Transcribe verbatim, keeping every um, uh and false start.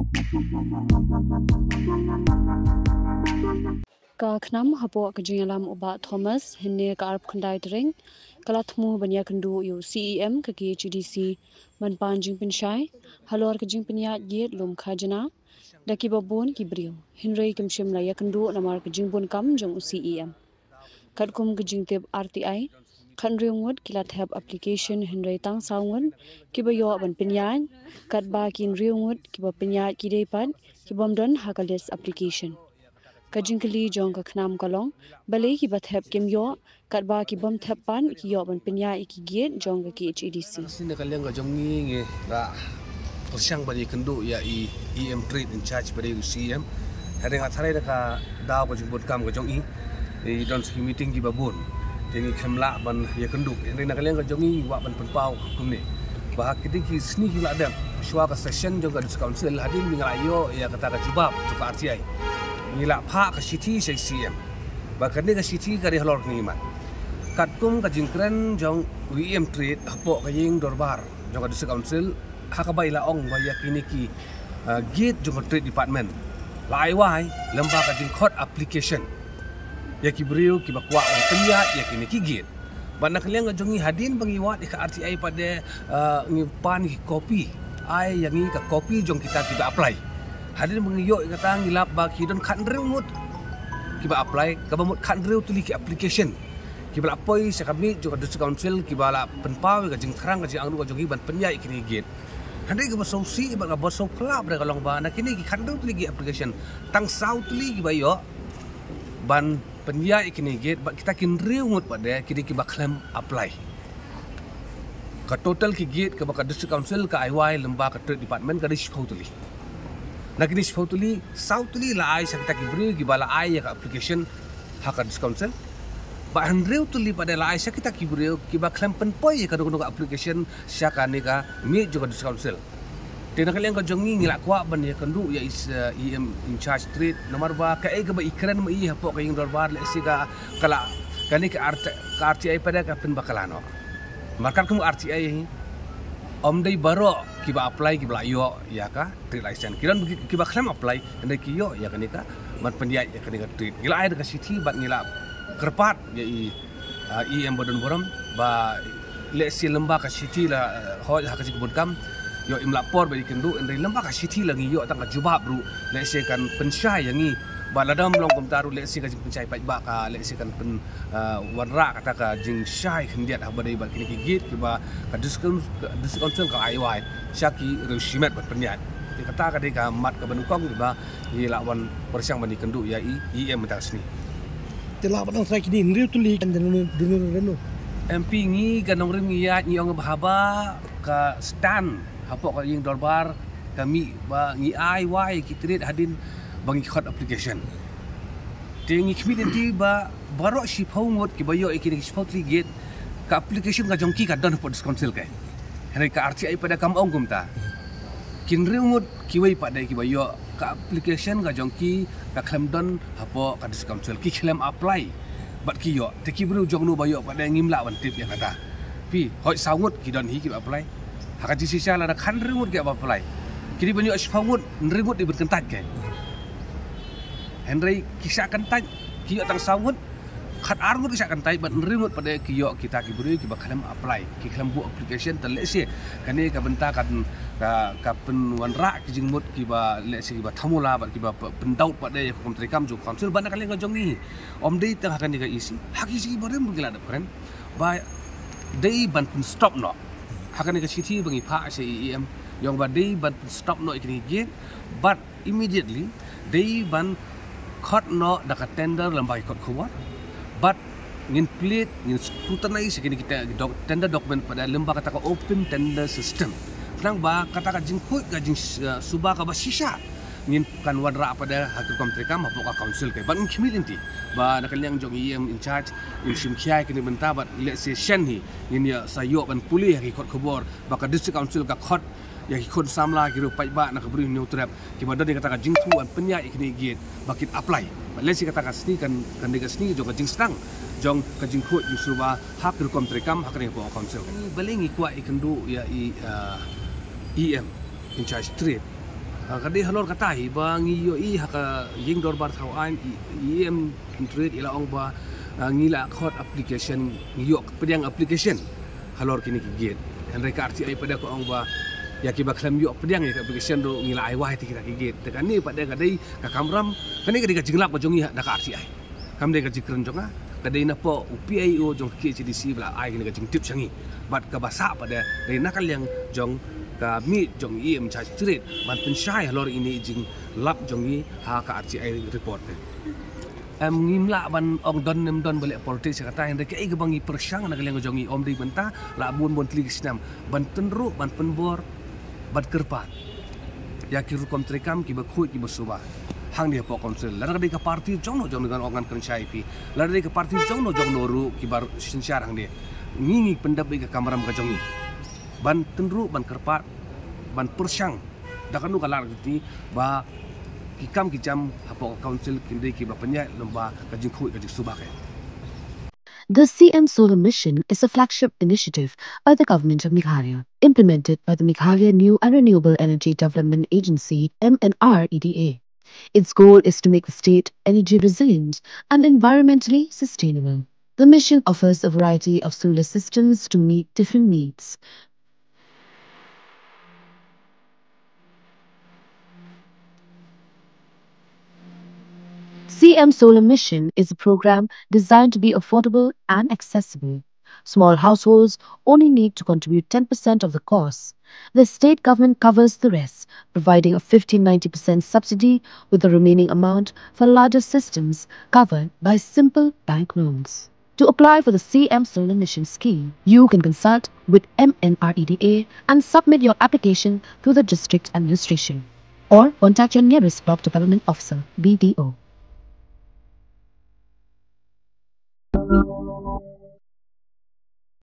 Ka KHNAM hapoh ka jingïalam u Bah Thomas hynne ka arphew khyndai tarik ka la thmu ban ïakynduh ïa u CEM ka KHADC ban pan jingpynshai halor ka jingpynïaid gate lum khajna da kiba bun ki briew, hynrei kim shym la ïakynduh namar ka jingbun kam jong u CEM. Katkum ka jingtip RTI, khathynriew ngut ki la thep application hynrei tang saw ngut kiba ïoh ban pynïaid, katba ki hynriew ngut kiba pynïaid ki dei pat ki bym don ha ka list application. Ka jingkylli jong ka KHNAM ka long, balei kiba thep kim ïoh, katba ki bym thep pat ki ïoh ban pynïaid ïa ki gate jong ka KHADC. Shisien na ka liang ka jong ngi ngi la pyrshang ban ïakynduh ïa i EM Trade in charge ba dei u CEM. Hynrei nga tharai na ka daw ka jingbun kam ka jong i, i don sa ki meeting kiba bun. Te ngi khlem lah ban ïakynduh. Hynrei na ka liang ka jong ngi ngi kwah ban pynpaw kumne, ba ha kine ki sngi kiba la dep shuwa ka session jong ka District Council hadien ba ngi la ïoh ïa kata ka jubab jong ka RTI, ngi la phah ka shithi sha i CEM. Ba kane ka shithi ka dei halor kine ki mat. Katkum ka jingkren jong u EM Trade hapoh ka ïing dorbar jong ka District Council, ha kaba i la ong ba ïa kine ki, ah, gate jong ka Trade Department la ai wai lyngba ka jingkhot application ïa ki briew kiba kwah ban pynïaid ïa kine ki gate. Bad na ka liang ka jong ngi hadien ba ngi wad ïa ka RTI pat de, ah, ngi pan ki copy, ai ïa ngi ka copy jong kita kiba apply. Hadien ba ngi ïoh ïa kata ngi lap ba ki don khathynriew ngut kiba apply, kaba mut khathynriew tylli ki application kiba la poi sha ka miej jong ka District Council kiba la pynpaw ïa ka jingthrang ka jingangnud ka jong ngi ban pynïaid ïa kine ki gate. Hynrei kaba sngewsih bad kaba sngewkhlap re ka long ba na kine ki khathynriew tylli ki application, tang saw tylli kiba ïoh ban pynïaid ïa kine ki gate, bad kita ki hynriew ngut pat de ki dei kiba khlem apply. Ka total ki gate kaba ka District Council ka ai wai lyngba ka Trade Department ka dei shiphew tylli. Na kine shiphew tylli, saw tylli la ai sha kita ki briew kiba la ai ïa ka application ha ka District Council. Bad hynriew tylli pat de la ai sha kita ki briew kiba khlem pynpoi ïa kano kano ka application sha kane ka miej jong ka District Council. Te na ka liang ka jong ngi ngi la kwah ban ïakynduh ïa i, eh, EM in charge Trade, namar ba kaei kaba i kren ma i hapoh ka ïing dorbar, lehse ka, ka la, kane ka RT, ka RTI pat de ka pynbakla noh. Namar katkum ka RTI hi, ym dei baroh kiba apply kiba la ïoh ïa ka trade license. Ki don ki, kiba khlem apply, hynrei ki ïoh ïa kane ka ban pynïaid ïa kane ka trade. Ngi la ai da ka shithi bad ngi la kyrpad ïa i, ah, EM ba don burom ba lehse lyngba ka shithi la, eh, hooid ha ka jingbun kam ïoh im lah por ba ïakynduh, hynrei lyngba ka shithi la ngi ïoh tang ka jubab ruh, lehse kan pynshai ïa ngi. Ba lada ym long kumta ruh lehse ka jingpynshai paidbah ka lehse kan pyn, ah, wanrah kata ka jingshai khyndiat haba dei bad kine ki gate kiba ka District, ka District Council ka ai wai sha ki riew shimet ban pynïaid. Te kata ka dei ka mat kaba nyngkong ba ngi la wan pyrshang ban ïakynduh ïa i EM mynta ka sngi. Te la pat nang trai kine hynriew tylli kan danu danu danu. MP ngi ka nongrim ngi ïaid ngi ong ba haba ka stand hapoh ka ïing dorbar ka mih ba ngi ai wai ki trade hadien ba ngi khot application. Te ngi khmih lynti ba baroh shiphew ngut kiba ïoh ïa kine ki shiphew tylli gate ka application ka jong ki ka don hapoh District Council ka. Hynrei ka RTI pat de kam ong kumta. Ki hynriew ngut kiwei pat de kiba ïoh ka application ka jong ki ka khlem don hapoh ka District Council, ki khlem apply. Bad ki ïoh, te ki briew jong no ba ïoh pat de ngim lah ban tip ïa kata. Phi, hooid saw ngut ki don hi kiba apply. Ha ka jingshisha lada khathynriew ngut kiba apply, kine ban ïoh shiphew ngut, hynriew ngut dei ban kyntait ka. Hynrei ki shah kyntait, ki ïoh tang saw ngut, khatar ngut ki shah kyntait bad hynriew ngut pat de ki ïoh kita ki briew kiba khlem apply, ki khlem buh application. Te lehse kane ka bynta kan ka, ka pynwanrah ki jingmut kiba lehse kiba thamula bad kiba p-, pyndaut pat de ïa ka kum treikam jong ka council. Bad na ka liang ka jong ngi, ym dei tang ha kane ka EC, ha ki EC barim ruh ngi la dep kren ba dei ban pynstop noh. Ha kane ka shithi ba ngi phah sha i EM, ïa ong ba dei ban pynstop noh ïa kine ki gate bad immediately dei ban khot noh da ka tender lyngba ki kot khubor. Bad ngin plead, ngin scrutinize ïa kine ki te-, doc-, tender document pat de lyngba kata ka open tender system. Khnang ba kata ka jingkhuid ka jing, eh, suba kaba shisha ngin kan wanrah pat de ha ki rukom treikam hapoh ka council ka. Bad ngin khmih lynti ba na ka liang jong i EM in charge in shim khia ïa kine ki bynta bad lehse shen hi ngin ïa sa ïoh ban pule ha ki kot khubor ba ka district council ka khot ïa ki khun samla, ki riew paidbah na ka Bri u Hynñiewtrep kiba don ïa kata ka jingthmu ban pynïaid ïa kine ki gate ba kin apply. Bad lehse kata ka sngi kan, kan dei ka sngi jong ka jingsdang jong ka jingkhuid jingsuba ha ki rukom treikam ha kane ka council. Balei ngi kwah ïakynduh ïa i, ah, EM in charge trade? Ah, ka dei halor kata hi ba ngi ïohi ha ka ïing dorbar thaw aiñ i, i em Hynried i la ong ba, ah, ngi la khot application, ngi ïoh pdiang application halor kine ki gate. Hynrei ka R T I pat de ka ong ba ïa kiba khlem ïoh pdiang ïa ka application ruh ngi la ai wai te kita ki gate. Te kane pat de ka dei ka kamram, kane ka dei ka jinglap ka jong ngi da ka R T I. Kam dei ka jingkren jong nga, ka dei napoh u P I O jong ka K H A D C ba la ai kane ka jingtip sha ngi. Bad kaba sah pat de dei na ka liang jong ka mih jong i em Hynried ban pynshai halor ine i jinglap jong ngi ha ka R T I report. Em, ngim lah ban ong don ne ym don ba leh politics ïa kata, hynrei kaei kaba ngi pyrshang na ka liang jong ngi, ym dei mynta, la bun bun tylli ki snem, ban tynruh, ban pynbor, ban kyrpad ïa ki rukom treikam kiba khuid kiba suba hangne hapoh council. Lada ka dei ka party jongno jongno, ngan ong, ngan kren shai ïa phi, lada ka dei ka party jongno jongno ruh kiba synshar hangne, ngi ngi pyndep ïa ka kamram ka jong ngi ban tynruh, ban kyrpad, ban pyrshang da kano ka lad ka juti ba ki kam ki jam hapoh ka council kin dei kiba pynïaid lyngba ka jingkhuid ka jingsuba ka. The C M Solar Mission is a flagship initiative by the Government of Meghalaya, implemented by the Meghalaya New and Renewable Energy Development Agency, M N R E D A. Its goal is to make the state energy resilient and environmentally sustainable. The mission offers a variety of solar systems to meet different needs. C M Solar Mission is a program designed to be affordable and accessible. Small households only need to contribute ten percent of the cost. The state government covers the rest, providing a fifteen ninety percent subsidy, with the remaining amount for larger systems covered by simple bank loans. To apply for the C M Solar Mission scheme, you can consult with M N R E D A and submit your application to the district administration, or contact your nearest block development officer, B D O.